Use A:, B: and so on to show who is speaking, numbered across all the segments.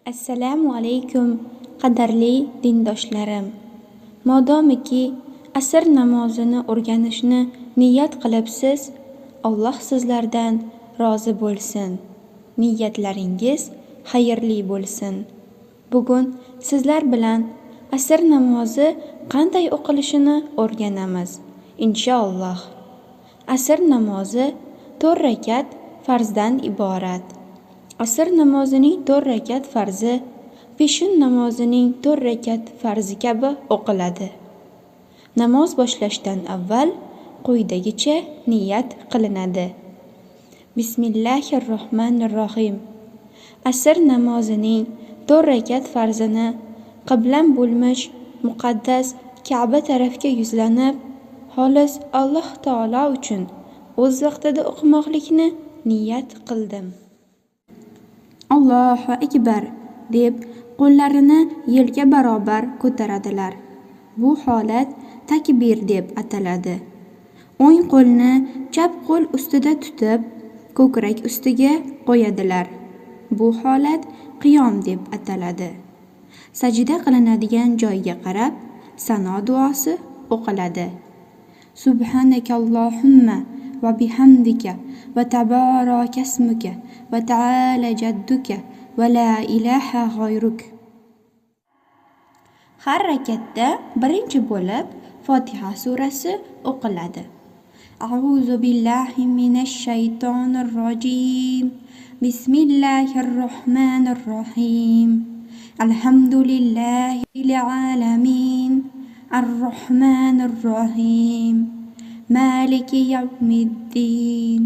A: Assalomu alaykum, qadrli dindoshlarim. Modomiki asr namozini o'rganishni niyat qilibsiz, Alloh sizlardan rozi bo'lsin. Niyatlaringiz xayrli bo'lsin. Bugun sizlar bilan asr namozi qanday o'qilishini o'rganamiz, inshaalloh. Asr namozi 4 rakat farzdan iborat. Asr namozining 4 rakat farzi peshin namozining 4 rakat farzi kabi o'qiladi. Namoz boshlashdan avval quyidagicha niyat qilinadi. Bismillahirrohmanirrohim. Asr namozining 4 rakat farzini qiblam bo'lmish muqaddas Ka'ba tarafga yuzlanib, xolis Alloh taolo uchun o'z vaqtida o'qimoqlikni niyat qildim. Allohu akbar deb qo'llarini yelka barobar ko'taradilar. Bu holat takbir deb ataladi. O'ng qo'lni chap qo'l ustida tutib, ko'krak ustiga qo'yadilar. Bu holat qiyom deb ataladi. Sajda qilinadigan joyga qarab sano duosi o'qiladi. Subhanakallohumma va bihamdika va tabarakasmuka va ta'ala jadduka va la ilaha g'ayruk. Har rakatda birinchi bo'lib Fotiha surasi o'qiladi. A'uzu billahi minash shaytonir rojim. Bismillahir rohmanir rohim. Alhamdulillahi alamin. Ar-rohmanir rohim. Maliki yawmiddin.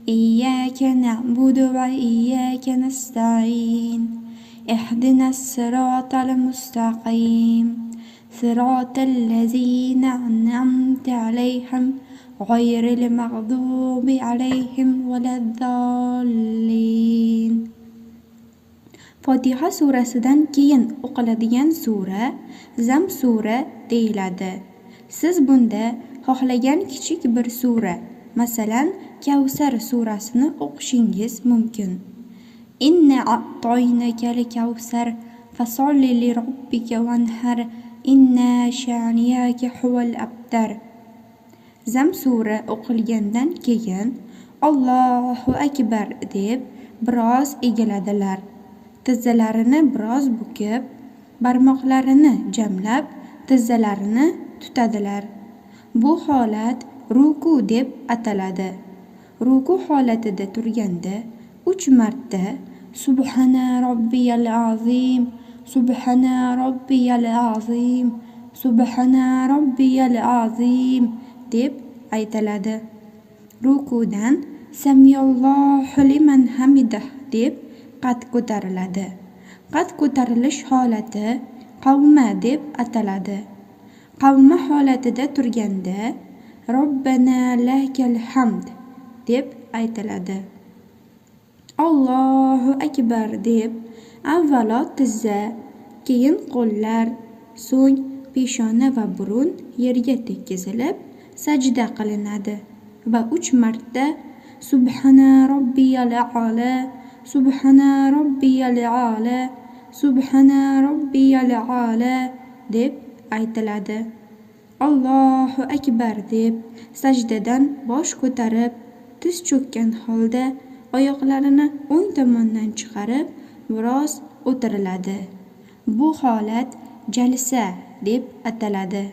A: Iyyaka na'budu va iyyaka nasta'in. Ihdinas siratal mustaqim. Siratal ladzina an'amta alayhim g'ayril mag'dubi alayhim valaddallin. Fotiha surasidan keyin o'qiladigan sura Zam sura deyiladi. Siz bunda xohlagan kichik bir sura, masalan, Kavsar surasini o'qishingiz mumkin. Inna a'toynakal kavsar fasolli li robbika vanhar inna shaniyaka huval abtar. Zam sura o'qilgandan keyin Allohu akbar deb biroz egiladilar. Tizzalarini biroz bukib, barmoqlarini jamlab, tizzalarini tutadilar. Bu holat ruku deb ataladi. Ruku holatida turganda 3 marta Subhana robbiyal azim, Subhana robbiyal azim, Subhana robbiyal azim deb aytiladi. Rukudan Samiyallohu liman hamidah deb qad ko'tariladi. Qad ko'tarilish holati qavma deb ataladi. Qavma holatida turganda Robbana lakal hamd deb aytiladi. Allohu akbar deb avvalo tizza, keyin qo'llar, so'ng peshona va burun yerga tekkizilib sajda qilinadi va 3 marta Subhana robbiyal a'la, Subhana robbiyal a'la, Subhana robbiyal a'la deb aytiladi. Allohu akbar deb sajdadan bosh ko'tarib, tiz cho'kkan holda oyoqlarini o'ng tomondan chiqarib, biroz o'tiriladi. Bu holat jalsa deb ataladi.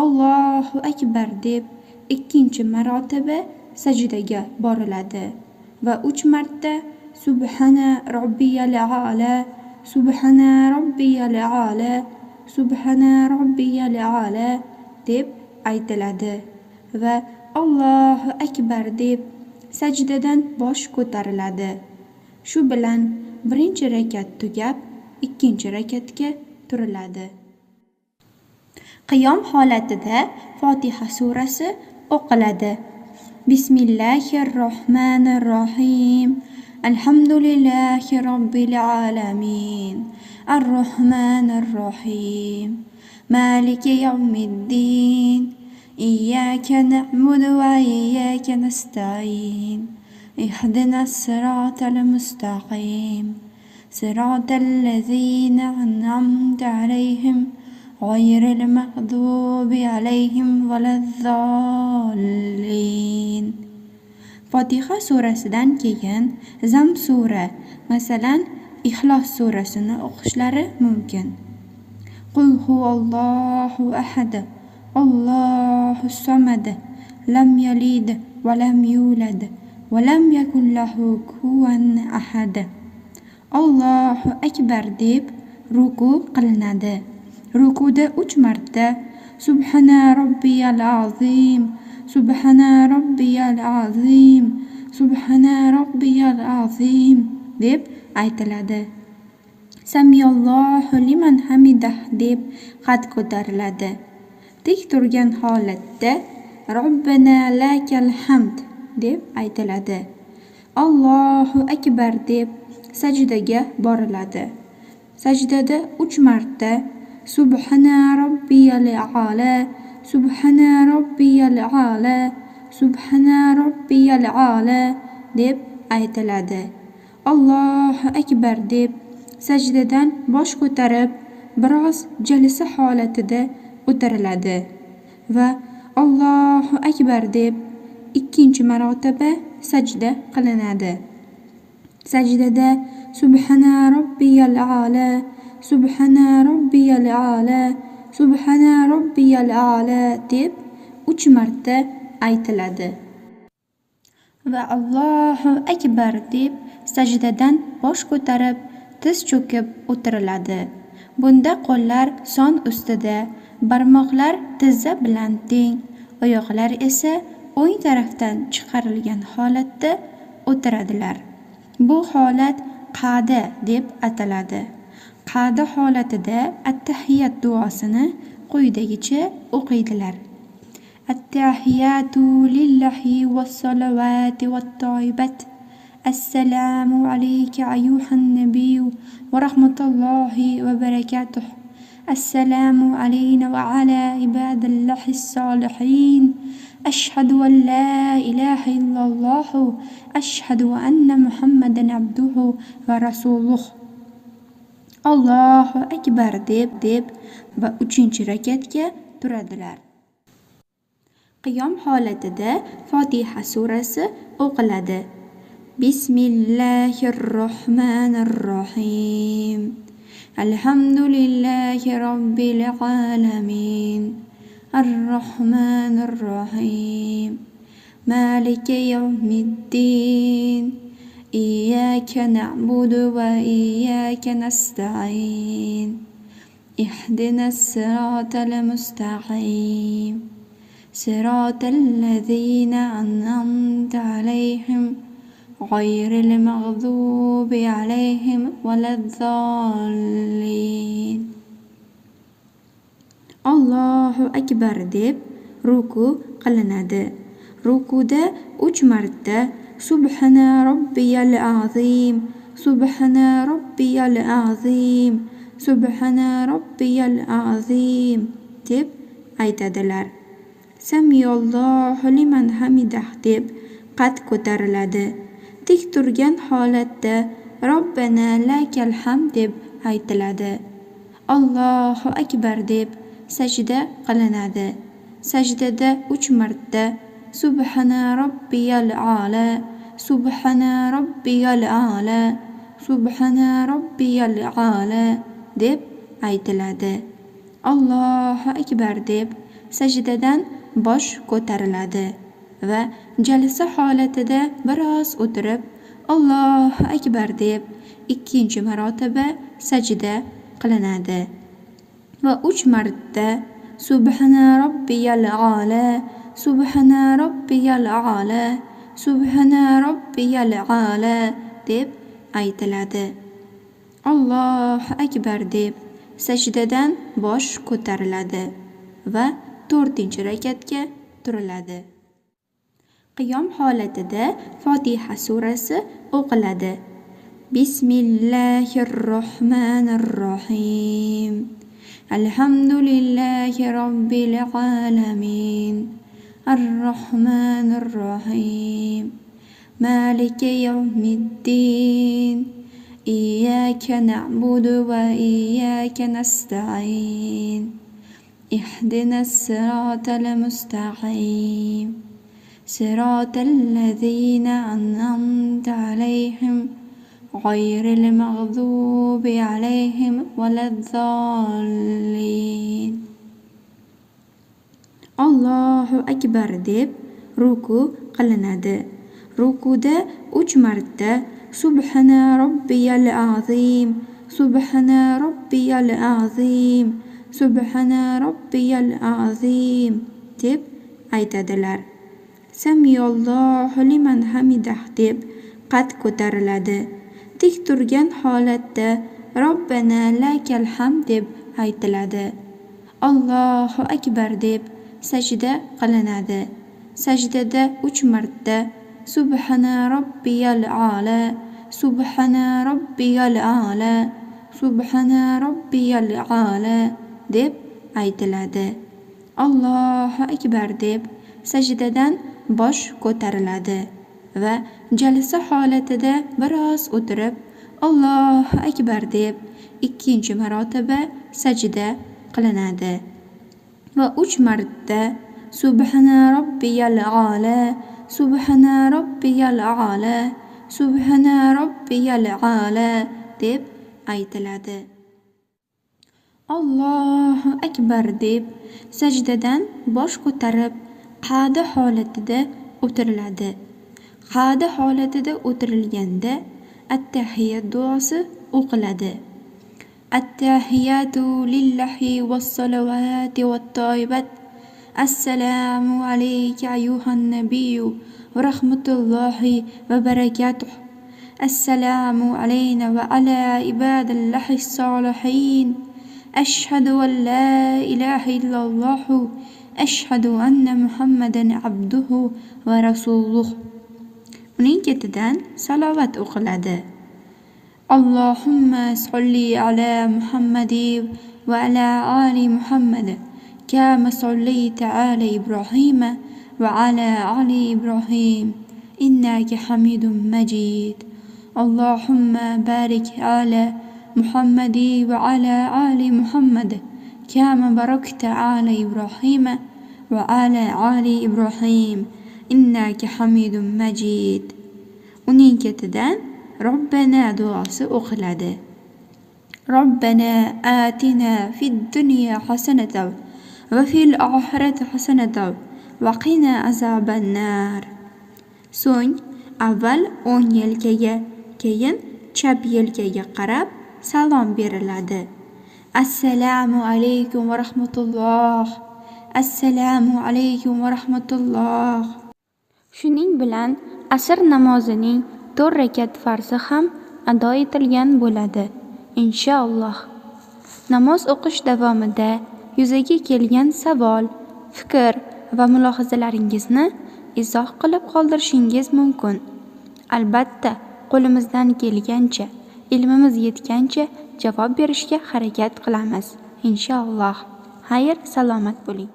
A: Allohu akbar deb ikkinchi marotaba sajdaga boriladi va 3 marta Subhana robbiyal a'la, Subhana robbiyal a'la, Subhana robbiyal a'la deb aytiladi va Allohu akbar deb sajdadan bosh ko'tariladi. Shu bilan birinchi rakat tugab, ikkinchi rakatga turiladi. Qiyom holatida Fotiha surasi o'qiladi. Bismillahirrohmanirrohim. Alhamdulillahi robbil alamin. Ar-rohmanir-rohim. Maliki yawmiddin. Iyyaka na'budu va iyyaka nasta'in. Ihdinas siratal mustaqim. صراط الذين أنعمت عليهم غير المغضوب عليهم ولا الضالين. Fotiha surasidan keyin zam sura, masalan, Ixlos surasini o'qishlari mumkin. Qul huvallohu ahad, Allohus somad, lam yalid va lam yulad va lam yakun lahu kufuwan ahad. Allohu akbar deb ruku qilinadi. Rukuda 3 marta Subhana robbiyal azim, Subhana robbiyal azim, Subhana robbiyal azim deb aytiladi. Samiyallohu liman hamidah deb qad ko'tariladi. Tik turgan holatda Robbana lakal hamd deb aytiladi. Allohu akbar deb sajdaga boriladi. Sajdada 3 marta Subhana robbiyal a'la, Subhana robbiyal a'la, Subhana robbiyal a'la deb aytiladi. Allohu akbar deb sajdadan bosh ko'tarib, biroz jalsa holatida o'tiriladi va Allohu akbar deb ikkinchi marotaba sajda qilinadi. Sajdada Subhana robbiyal a'la, Subhana robbiyal a'la, Subhana robbiyal a'la deb 3 marta aytiladi va Allohu akbar deb sajdadan bosh ko'tarib, tiz cho'kib o'tiriladi. Bunda qo'llar son ustida, barmoqlar tizza bilan teng, oyoqlar esa o'ng tarafdan chiqarilgan holatda o'tiradilar. Bu holat qa'da deb ataladi. Qa'da holatida at-tahiyyat duosini quyidagicha o'qiydilar. At-tahiyyatu lillahi was-salavati wat-toyibat. Assalomu alayka ayyuhan nabiyyu va rahmatullohi va barakatuh. Assalomu alayna va ala ibadillahis solihin. Ashhadu an la ilaha illalloh, ashhadu anna Muhammadan abduhu va rasuluh. Allohu akbar deb va 3-rakatga turadilar. Qiyom holatida Fotiha surasi o'qiladi. Bismillahir rohmanir rohim. Alhamdulillahi robbil alamin. Ar-rohmanir rohim. Maliki yawmiddin. Iyyaka na'budu va iyyaka nasta'in. Ihdinas siratal mustaqim. Siratal ladzina an'amta alayhim g'ayril mag'dubi alayhim valazzallin. Allohu akbar deb ruku qilinadi. Rukuda 3 marta Subhana robbiyal azim, Subhana robbiyal azim, Subhana robbiyal azim deb aytadilar. Samiyallohu liman hamidah deb qad ko'tariladi. Tik turgan holatda Robbana lakal hamd deb aytiladi. Allohu akbar deb sajda qilinadi. Sajdada 3 marta Subhana robbiyal a'la, Subhana robbiyal a'la, Subhana robbiyal a'la deb aytiladi. Allohu akbar deb sajdadan bosh ko'tariladi va jalsa holatida biroz o'tirib, Allohu akbar deb ikkinchi marotaba sajda qilinadi va 3 marta Subhana robbiyal a'la, Subhana robbiyal a'la, Subhana robbiyal a'la deb aytiladi. Allohu akbar deb sajdadan bosh ko'tariladi va 4-rakatga turiladi. Qiyom holatida Fotiha surasi o'qiladi. Bismillahir rohmanir rohim. Alhamdulillahi robbil alamin. Ar-rohmanir rohim. Maliki yawmiddin. Iyyaka na'budu va iyyaka nasta'in. Ihdinas siratal mustaqim. Siratal ladzina an'amta alayhim g'ayril mag'dubi alayhim valaddallin. Allohu akbar deb ruku qilinadi. Rukuda 3 marta Subhana robbiyal azim, Subhana robbiyal azim, Subhana robbiyal azim deb aytadilar. Samiyallohu liman hamidah deb qad ko'tariladi. Tik turgan holatda Robbana lakal hamd deb aytiladi. Allohu akbar deb sajda qilinadi. Sajdada 3 marta Subhana robbiyal a'la, Subhana robbiyal a'la, Subhana robbiyal a'la deb aytiladi. Allohu akbar deb sajdadan bosh ko'tariladi va jalsa holatida biroz o'tirib Allohu akbar deb 2 marotaba sajda qilinadi va 3 marta Subhana robbiyal a'la, Subhana robbiyal a'la, Subhana robbiyal a'la deb aytiladi. Allohu akbar deb sajdadan bosh ko'tarib qa'da holatida o'tiriladi. Qa'da holatida o'tirilganda At-tahiyyat duosi o'qiladi. At-tahiyyatu lillahi was-salavati wat-toyibat. Assalomu alayka ayyuhan nabiyyu va rahmatullohi va barakatuh. Assalomu alayna va ala ibadillahis solihin. Ashhadu an la ilaha illalloh, ashhadu anna Muhammadan abduhu va rasuluh. Uning ketidan salovat o'qiladi. Allohumma solli ala Muhammadi va ala ali Muhammad kama sollayta ala Ibrohim va ala ali Ibrohim innaka Hamidum Majid. Allohumma barik ala Muhammadi va ala ali Muhammad kama barakta ala Ibrohim va ala ali Ibrohim innaka Hamidum Majid. Uning ketidan Robbana duosi o'qiladi. Robbana atina fid dunya hasanatan va fil oxirati hasanatan va qina azabannar. So'ng avval o'ng yelkaga, keyin chap yelkaga qarab salom beriladi. Assalomu alaykum va rahmatulloh. Assalomu alaykum va rahmatulloh. Shuning bilan asr namozining 4 rakat farzi ham ado etilgan bo'ladi, inshaalloh. Namoz o'qish davomida yuzaga kelgan savol, fikr va mulohazalaringizni izoh qilib qoldirishingiz mumkin. Albatta, qo'limizdan kelgancha, ilmimiz yetgancha javob berishga harakat qilamiz, inshaalloh. Xayr, salomat bo'ling.